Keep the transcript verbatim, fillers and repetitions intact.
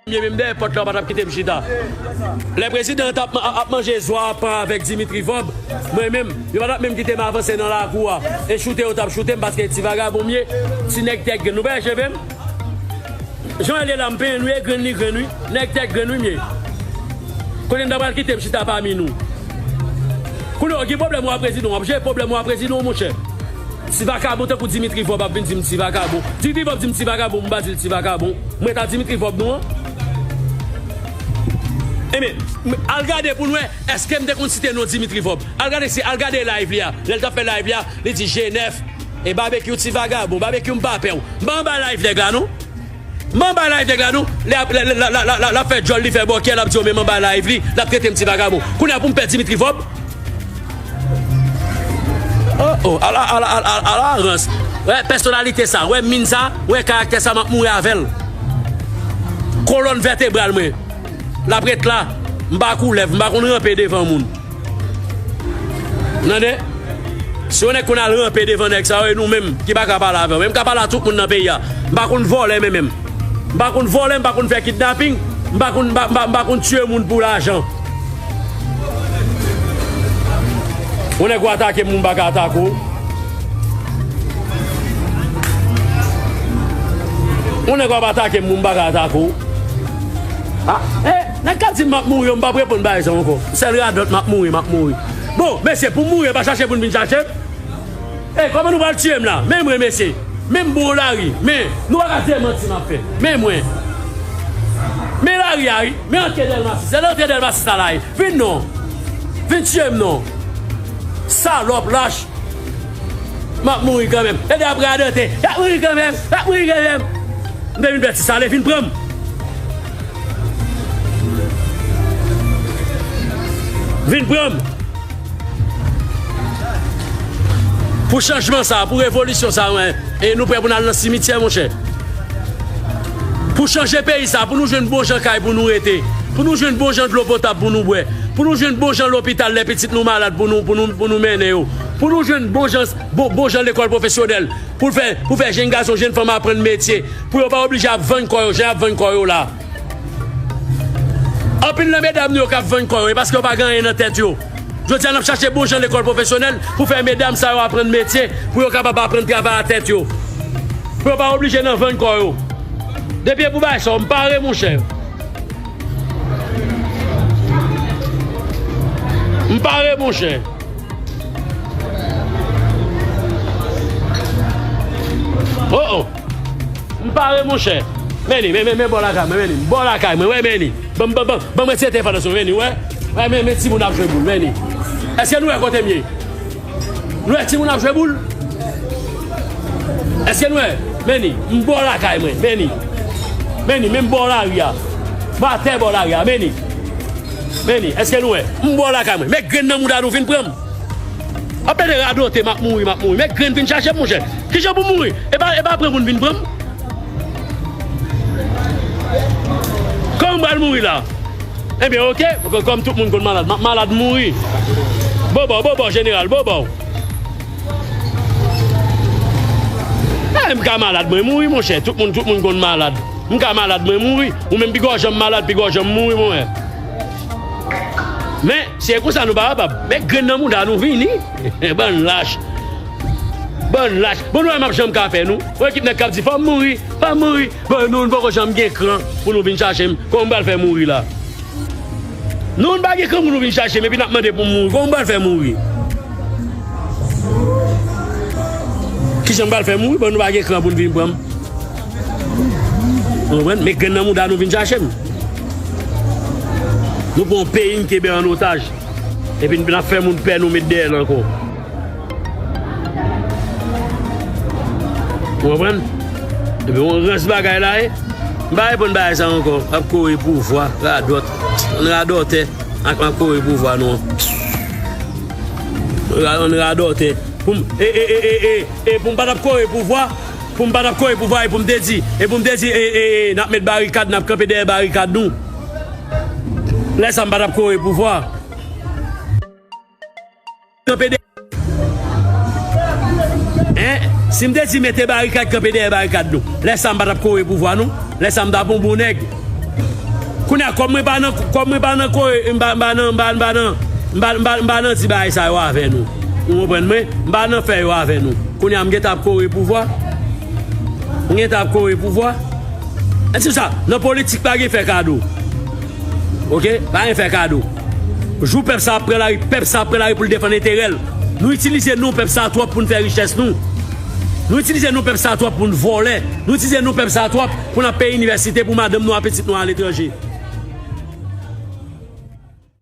Mye menm dèyè pòt la, yo pa t ap kite m chita. Lè prezidan an t ap, ap, ap manje zwa a, pan avèk Dimitri Vòb, mwen menm, yo pa t ap menm kite m avanse nan lakou a. E choute yo t ap choute m paske ti vagabon m ye, ti nèg tèt grenn. Nou pa wè cheve m? Jan l ye la, m penyen l wi, e grenn li grenn wi. Nèg tèt grenn wi m ye. Kounye a n ta pral kite m chita pami nou. Kounye a, w gen pwoblèm ou a prezidan, w ap jere pwoblèm ou a prezidan, monchè. Ti vakabon tankou Dimitri Vòb ap vin di m ti vakabon. Dimitri Vòb di m ti vakabon, m pa di l ti vakabon. Mwen ta Dimitri Vòb nou an. Ebyen, al gade pou n wè, èske m te konn site non Dimitri Vòb? Al gade si, al gade live li a. Lè l t ap fè live li a, li di G nèf, e Babekyou ti vagabon, Babekyou m pa pè w. M pa anba live nèg la non. M anba live nèg la non. Lè ap, lè, lè, la, la, la, la, l ap fè djòl li, fè bòkyè, l ap di yo menm anba live li, l ap trete m ti vagabon. Kounye a pou m pè Dimitri Vòb? Oh, oh, ala, ala, ala, ala, ala rans. Wè pèsonalite sa, wè min sa, wè karaktè sa, m ap mouri avè l. Kolòn vètebral mwen. L ap ret la. M pa koulèv, m pa konn ranpe devan moun. Tande? Si yon nèg konn al ranpe devan nèg sa yo, e nou menm ki pa ka pale avè yo. Men m ka pale a tout moun nan peyi a. M pa konn vòlè men menm. M pa konn vòlè, m pa konn fè kidnaping, m pa konn, m pa, m pa, m pa konn tiye moun pou lajan. Yon nèg w atake m, m pa ka atake w. Yon nèg w ap atake m, m pa ka atake w. Ah, eh, nèg k ap di m m ap mouri yo, m p ap reponn bagay sa ankò. Sèl radòt, m ap mouri, m ap mouri. Bon, mesye, pou m mouri, pa chache pou n vin chache m. Ey, kòman nou pral tiye m la? Men mwen, mesye. Men m bon lari. Men, nou pa ka di e manti m ap fè. Men mwen. Men lari a, wi. Men antre Dèlma sis. Se nan antre Dèlma sis la, la, wi. Vin non. Vin tiye m non. Salòp, lach. M ap mouri kanmenm. Ede ap radote. Y ap mouri kanmenm. Y ap mouri kanmenm. M te vin fè ti sale, vin pran m. Vin pran m. Pou chanjman sa, pou revolisyon sa, mwen, e nou prè pou n al nan simityè, monchè. Pou chanje peyi sa, pou nou jwenn bon jan kay pou nou rete, pou nou jwenn bon jan dlo potab pou nou bwè, pou nou jwenn bon jan lopital lè pitit nou malad pou nou, pou nou, pou nou mennen yo, pou nou jwenn bon jan, bon, bon jan lekòl pwofesyonèl, pou fè, pou fè jenn gason, jenn fanm aprann metye, pou yo pa oblije ap vann kò yo, jan y ap vann kò yo la. Anpil nan medam nou yo k ap vann kò yo, e paske yo pa gen anyen nan tèt yo. Jodi a, n ap chache bon jan lekòl pwofesyonèl pou fè medam sa yo aprann metye, pou yo kapab aprann travay a tèt yo. Pou yo pa oblije nan vann kò yo. Depi e pou bagay sa yo, m pare, monchè. M pare, monchè. Oh, oh. M pare, monchè. Men li, men, men, men bò lakay mwen, men li. M bò lakay mwen, wè, men li. Ban m, ban, ban, ban mwen ti telefòn nan sou, men li, wè. Wè, men, men timoun ap jwe boul, men li. Èske nou wè kote m ye? Nou wè timoun ap jwe boul? Èske nou wè? Men li, m bò lakay mwen, men li. Men li, men m bò lari a. M atè bò lari a, men li. Men li, èske nou wè? M bò lakay mwen. Men grenn nan mouda nou vin pran m. Ap pede radote, m ap mouri, m ap mouri. Men grenn vin chache m, monchè. Kijan pou mouri? E pa, e pa pran pou n vin pran m? Kòman m pral mouri la? Ebyen, oke, kò-, kòm tout moun konn malad, m ap malad mouri. Bobo, bobo, jeneral, bobo. Eh, m ka malad, mwen mouri, monchè. Tout moun, tout moun konn malad. M ka malad, mwen mouri. Ou menm, pi gòjan m malad, pi gòjan m mouri, monchè. Men, si e konsa nou pa kapab. Men grenn nan mouda nou vini. Bann lach. Bann lach. Bon, nou wè m ap janm ka fè nou. Yon ekip nèg k ap di, fò m mouri, fò m mouri. Bon, nou, nou poko janm gen kran pou nou vin chache m. Kòman m pral fè mouri la? Nou, nou pa gen kran pou nou vin chache m, epi n ap mande pou m mouri. Kòman m pral fè mouri? Kijan m pral fè mouri? Bon, nou pa gen kran pou n vin pran m. Ou konprann? Men grenn nan mouda nou vin chache m. Nou pran yon peyi n kenbe an otaj. Epi n ap fè moun pè nou met dèyè l ankò. Ou konprann? Epi yon rans bagay la ye. M pa reponn bagay sa ankò. Ap kore pouvwa, radòt. Ann radòtè ak ap kore pouvwa nou an. Ra-, ann radòtè. Pou m, e, e, e, e, e, e, pou m pa t ap kore pouvwa, pou m pa t ap kore pouvwa, e pou m te di, e pou m te di, e, e, e, n ap met barikad, n ap kanpe dèyè barikad nou. Lè sa m pa t ap kore pouvwa. Kanpe dèyè. Hein? Si m te di mete barikad, kanpe dèyè barikad nou. Lè sa m pa t ap kore pouvwa nou. Lè sa m t ap yon bon nèg. Kounye a, kòm mwen pa nan, kòm mwen pa nan kore, m pa, m pa nan, m pa, m pa nan, m pa, m pa, m pa nan ti bagay sa yo avè nou. Ou konprann mwen? M pa nan fè yo avè nou. Kounye a, m gentan ap kore pouvwa. M gentan ap kore pouvwa. E se sa, nan politik pa gen fè kado. Oke? Pa gen fè kado. Jou pèp sa ap pran lari, pèp sa ap pran lari pou l defann enterè l. Nou itilize non pèp sa twòp pou n fè richès nou. Nou itilize non pèp sa twòp pou n vòlè. Nou itilize non pèp sa twòp pou n ap peye inivèsite pou madanm nou ak pitit nou aletranje.